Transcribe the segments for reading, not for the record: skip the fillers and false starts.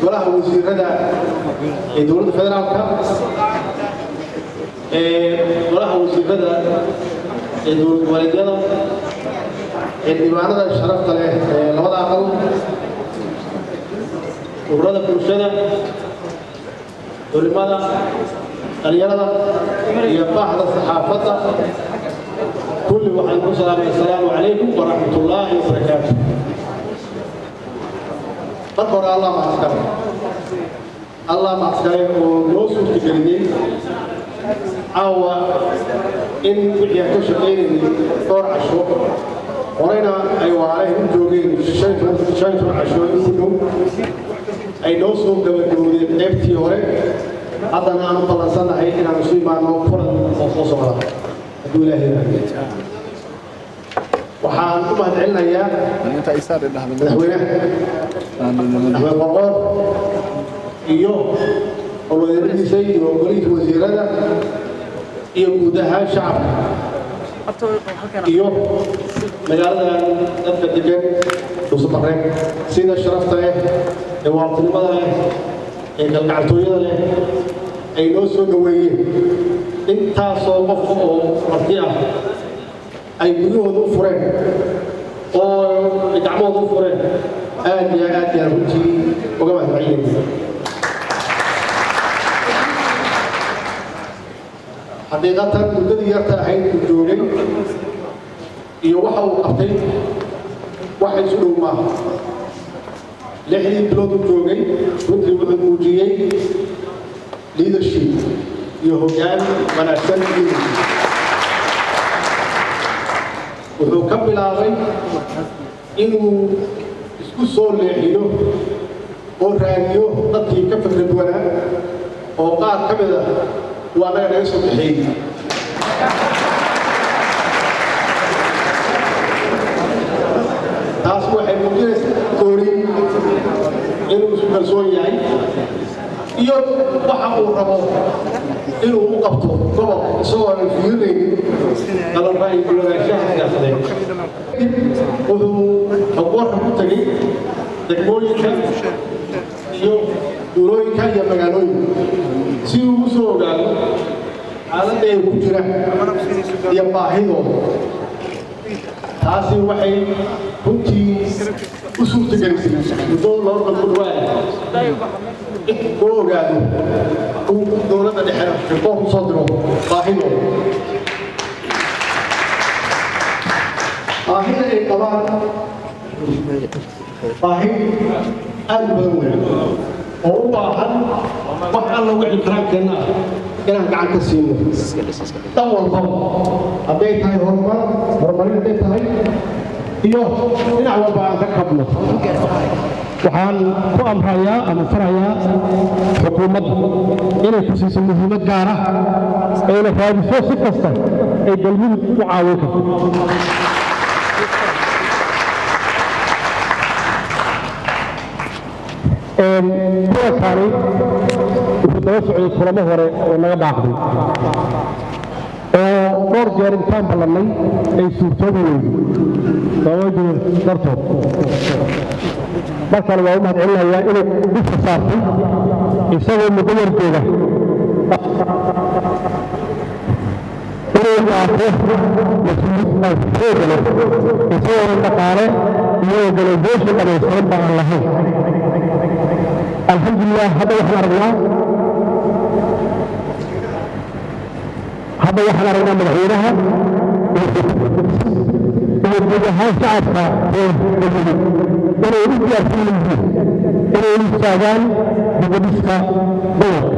Golaha Wasiirada ee Dowladda Federaalka, Golaha Wasiirada ee dowlad goboleedyada, xildhibaanada sharafta leh ee labada aqal, ururada bulshada, culimada, dhalinyarada iyo bahda saxaafadda, kulli waxaan ku salaamay: assalaamu calaykum waraxmat ullaahi wabarakaatu. Marka hore, Allah mahadskale, Allah mahadskale oo noo suurtageliyey caawa in wixii aan ka shaqaynaynay dhowr casho horeyna ay waalehen u joogeen, 15 casho in ku dhow, ay noo soo gabagabowdeen qaybtii hore. Haddana aan u ballansannahay inaan isu imaano kulan oo soo socda, hadduu Ilaahay yiraahdo. Waxaan u mahadcelinayaa Madaxweynaha Axmed Qorqoor iyo howlwadeeradiisa iyo golihiisa wasiirada iyo guud ahaan shacabka iyo magaaladan dadka degan Dhuusamareeb, sida sharafta leh ee waartinimada leh ee kalgacaltooyada leh ay noo soo dhoweeyeen. Intaasoo qof oo marti ah ay guryahooda u fureen oo gacmahooda u fureen, aad iyo aad yaan runtii uga mahadcelinaya. Xaqiiqatan, muddadii yarta ahayd uu joogay iyo waxa uu qabtay wax isu dhow maaha. 6dii bilood uu joogay, runtii wuxuu muujiyey leadership iyo hoggaan wanaagsan. Leadership wuxuu ka bilaabay inuu isku soo leexiyo oo raadiyo dadkii ka fikrad duwanaa, oo qaar ka mid ah uu annaga naga soo kaxeeyey. Taas waxay muujinaysaa goori inuu isku kalsoon yahay iyo waxa uu rabo inuu u qabto gobol, isagoo aan fiirinaynin kala ra'yi duwanaanshaha siyaasadeed. Kadib wuxuu xogwarka ku tegey degmooyinka iyo duulooyinka iyo magaalooyinka si uu u soo ogaado xaaladda ay ku jiraan iyo baahidooda. Taasi waxay runtii u suurtagelisay muddo 2 bil ku dhawaad in loo ogaado, uu dowladda dhexe report u soo diro baahidooda. Baahida ay qabaan baahi aad u badan weyn oo u baahan wax alla wixii karaankeenna ah inaan gacan ka siino, dhan walbaba, hadday tahay horumar, horumarin hadday tahay iyo dhinac walba aan ka kabno. Waxaan ku amrayaa ama farayaa xukuumadda inay ku siiso muhiimad gaara, ayna raadiso si kasta ay Galmudug u caawin karto. Kulankaani wuxuu daba socday kulamo hore oo naga baaqday, oo dhowr jeer intaan ballannay ay suurtoobi weyday sababo jira dartood. Mar kale waa u mahad celinayaa inuu dhibka saartay isagoo muddo yar jooga inuu dhaafo mas-uuliyad xooga leh, isagoona dhaqaale iyo organization dhamaystiran ba aan lahayn. Alxamdulilah, hadda waxaan aragnaa madaxweynaha iyo guud ahaan shacabka reer Galmudug inay u diyaarsan yihiin inay u istaagaan dibadhiska gobolka.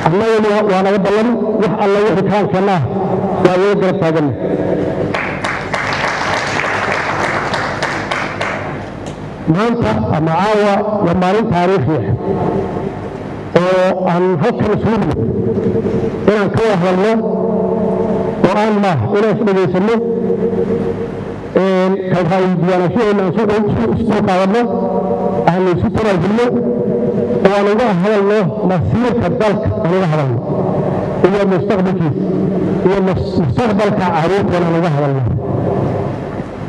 Annaguna waa naga ballan, wax alla wixii kaankeenna ah waa wada garab taaganna. Maanta ama caawa waa maalin taariikhi ah oo aan halkan isugu nimid inaan ka wada hadalno go'aan maaha, inaan is dhegaysanno, kala ra'yi duwanaanshaheena aan isu soo qaadanno, aan isu tanaasulno oo aan uga hadalno masiirka dalka, aan uga hadalno iyo mustaqbalkiisa iyo mustaqbalka carruurteena aan uga hadalno.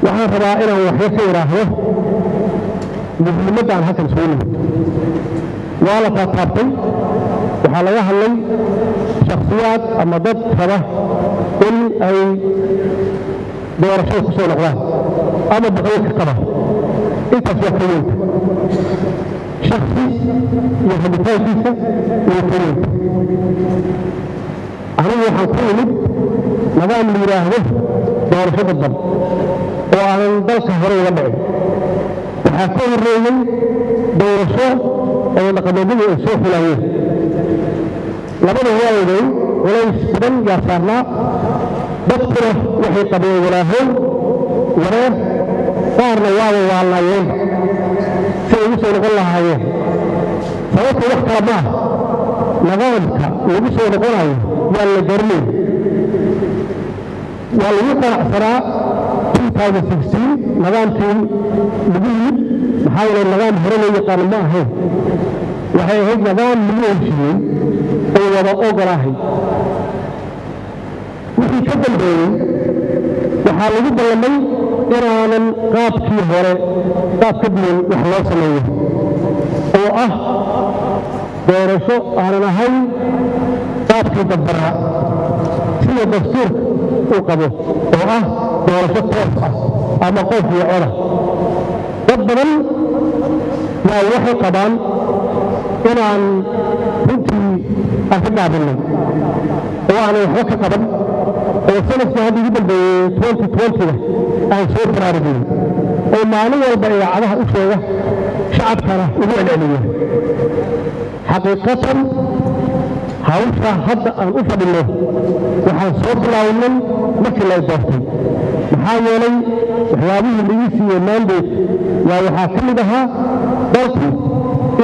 Waxaan rabaa inaan waxyo ka idhaahdo Muhiimadda aan halkan isugu nimid waa la taataabtay. Waxaa laga hadlay shakhsiyaad ama dad raba in ay doorashada ku soo noqdaan ama boqolka qaba. Intaas waa ka weynta shaksi iyo rabitaankiisa iyo ka weynta. Anigu waxaan ku imid nidaam la yidhaahdo doorasho dadban oo aanan dalka hore uga dhicin. Waxaa ka horreeyey doorasho oo dhaqameedyadu ay soo xulayeen. Labada waawaday culays badan yaa saarnaa, dadkuna waxay qabeen walaahow, wareer, qaarna waaba waalnaayeenba si ay ugu soo noqon lahaayeen. Sababta wax kale maaha, nidaamka lagu soo noqonayo waa la garanay, waa lagu qanacsanaa 2016 nidaamkii lagu yimid. Maxaa yeelay, nidaam hore loo yaqaano ma ahayn, waxay ahayd nidaam lagu heshiiyey oo wada ogolaahay. Wixii ka dambeeyey waxaa lagu ballamay inaanan qaabkii hore qaab ka duwan wax loo sameeyo, oo ah doorasho aanan ahayn qaabkii dadbaraa sida dastuurka uu qabo, oo ah doorasho toos ah ama qof iyo coda. Dad badan waa waxay qabaan inaan runtii aan ka gaabinay oo aanan waxba ka qaban, oo sanadkii hadda ugu dambeeyey 2020-ga aan soo baraarugin oo maalin walba idaacadaha u sheega, shacabkana ugu celceliya. Xaqiiqatan, hawsha hadda aan u fadhino waxaan soo bilownay markii la doortay. Maxaa yeelay, waxyaabihii lagu siiyey mandate waa waxaa ka mid ahaa dalku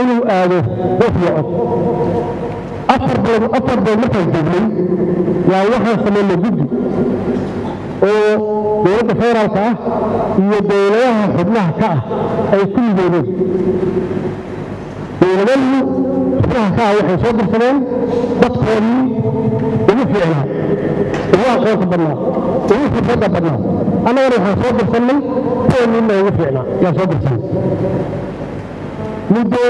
inuu aado qof iyo cod. 4 bilood, 4 bilood markaan joognay waa waxaan samaynay guddi oo dowladda federaalka ah iyo dowladaha xubnaha ka ah ay ku midoobeen. Dowladadu xubnaha ka ah waxay soo dirsadeen dadkoodii ugu fiicnaa, ugu aqoonta badnaa, ugu khibradda badnaa. Annagana waxaan soo dirsannay kuwanina ugu fiicnaa yaan soo dirsanay. Muddo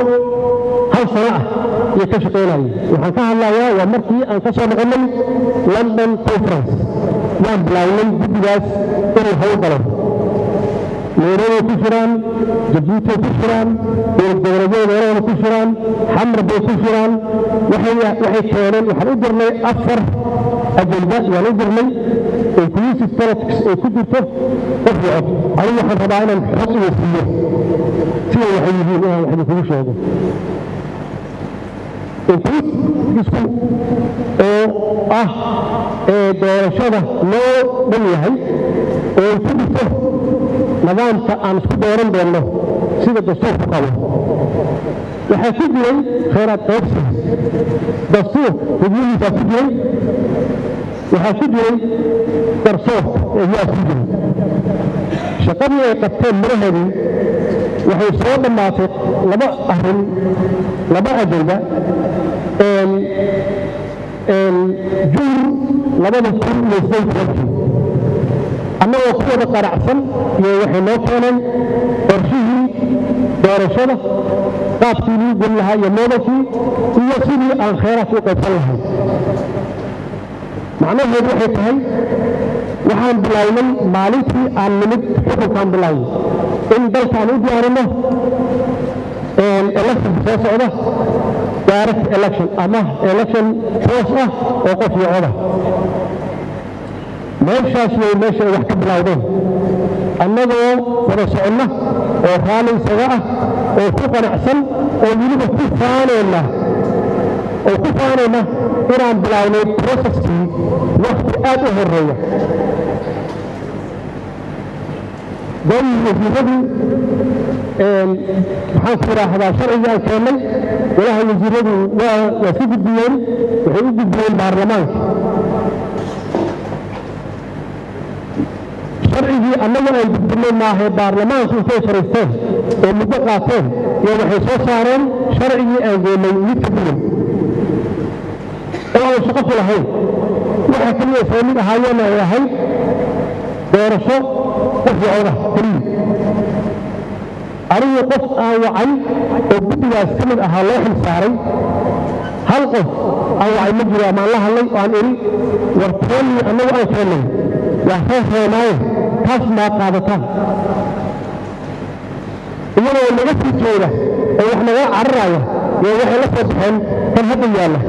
hal sano ah iyo ka shaqaynayay. Waxaan ka hadlayaa waa markii aan ka soo noqonnay London Conference yaan bilownay guddigaas inuu hawl galo. Nairobi ku jiraan, Jabuuti ku jiraan, dowlad goboleedyada meelahooda ku jiraan, Xamar bay ku jiraan. Waxay keeneen, waxaan u dirnay afar agenda yaan u dirnay, inclusive politics ay ku jirto qof iyo cod. Anigu waxaan rabaa inaan xog iyo siiyo sida waxay yihiin, inaan wax idinkugu sheego. Inclusive oo ah ee doorashada loo dhan yahay oo ku jirto nidaamka aan isku dooran doonno sida dastuurku qabo. Waxaa ku jiray khayraad qaybsiga, dastuurka xubnihiisaa ku jiray. Waxaa ku jiray garsoorka ayaa ku jiray. Shaqadii ay qabteen miraheedii waxay soo dhammaatay laba arrin, laba agenda, Juun 2018-kii, annagoo ku wada qanacsan iyo waxay noo keeneen qorshihii doorashada, qaabkii lagu geli lahaa iyo modelkii iyo sidii aan khayraadka u qaybsan lahayn. Macnaheedu waxay tahay, waxaan bilownay maalintii aan nimid xukunkaan bilownay in dalkaan u diyaarino electionka soo socda, direct election ama election toos ah oo qof iyo coda. Meeshaas way meesha ay wax ka bilowdeen, annagoo wada soconna oo raalli isaga ah oo ku qanacsan oo weliba ku faanayna inaan bilownay processkii wakti aad u horeeya. Golihii wasiiradii, maxaan ku idhaahdaa, sharcigii aan keennay golaha wasiiradu waa si gudbiyeen, waxay u gudbiyeen baarlamaanka. Sharcigii annagu aan gudbinay maahae, baarlamaanku intay fariisteen oo muddo qaateen iyo waxay soo saareen sharcigii aan goonnay mid ka duwan oo aan shaqo ku lahayn. Waxa keliya soo mid ahaayeen ay ahayd doorasho qof iyo coda keliya. Anigu qof aan wacay oo guddigaas ka mid ahaa loo xil saaray, hal qof aan wacay ma jiro ama aan la hadlay oo aan idhi, "War, toonnii annagu aan keennay waa soo reemaaye, taas maa qaadataan?" Iyadoo naga sii jeeda oo wax naga cararaya yo waxay la soo baxeen kan hadda yaalla.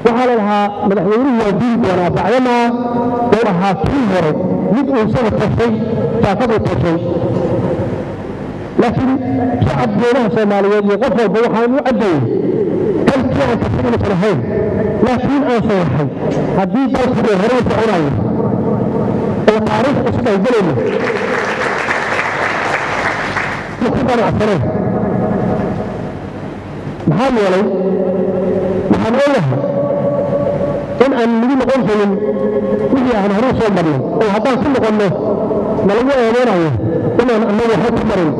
Waxaa la lahaa madaxweynuhu waa diri doonaa, bacdamaa uu ahaa kii hore mid uu isaga tashay, jaakad uu tashay. Laakiin shacab goonaha Soomaaliyeed iyo qof walba waxaan u caddeeyey kalkii aan tashay inuusan ahayn, laakiin aan saxay haddii dalku uu hore u soconayo oo taariikh cusub ay gelayno ku qanacsaneen. Maxaa yeelay, waxaan ogahay in aan lagu noqon karin wixii aan hore u soo marnay, oo haddaan ku noqonno nalagu eedeynayo inaan annagu waxba ku marin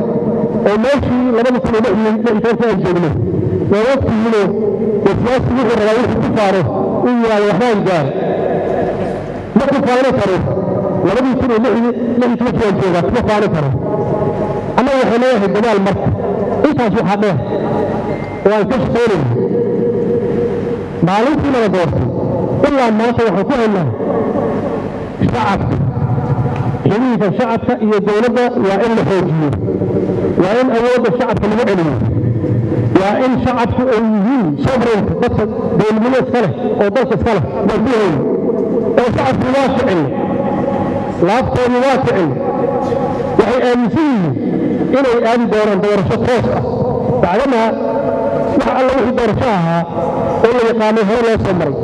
oo meeshii 2016 aan joogno. Waa ogtihiinoo dee siyaasi wuxuu rabaa wuxuu ku faaro uu yidhaahdo waxbaan gaar ma ku faani karo. 2016 aan joogaa kuma faani karo. Annagu waxay leeyahay dadaal. Marka intaas waxaa dheer oo aan ka shaqaynayno maalintii nala doortay ilaa maanta, waxaan ku haynaa shacabka, xiriirka shacabka iyo dowladda waa in la xoojiyo, waa in awoodda shacabka lagu celiyo, waa in shacabku ay yihiin sovereignka dadka dowladnimo iska leh oo dalka iska leh. Waan ku hayno oo shacabku waa ficil, laabtoodu waa ficil. Waxay aaminsan yihiin inay aadi doonaan doorasho toos ah, bacdamaa wax alla wixii doorasho ahaa oo la yaqaanay hore loo soo maray.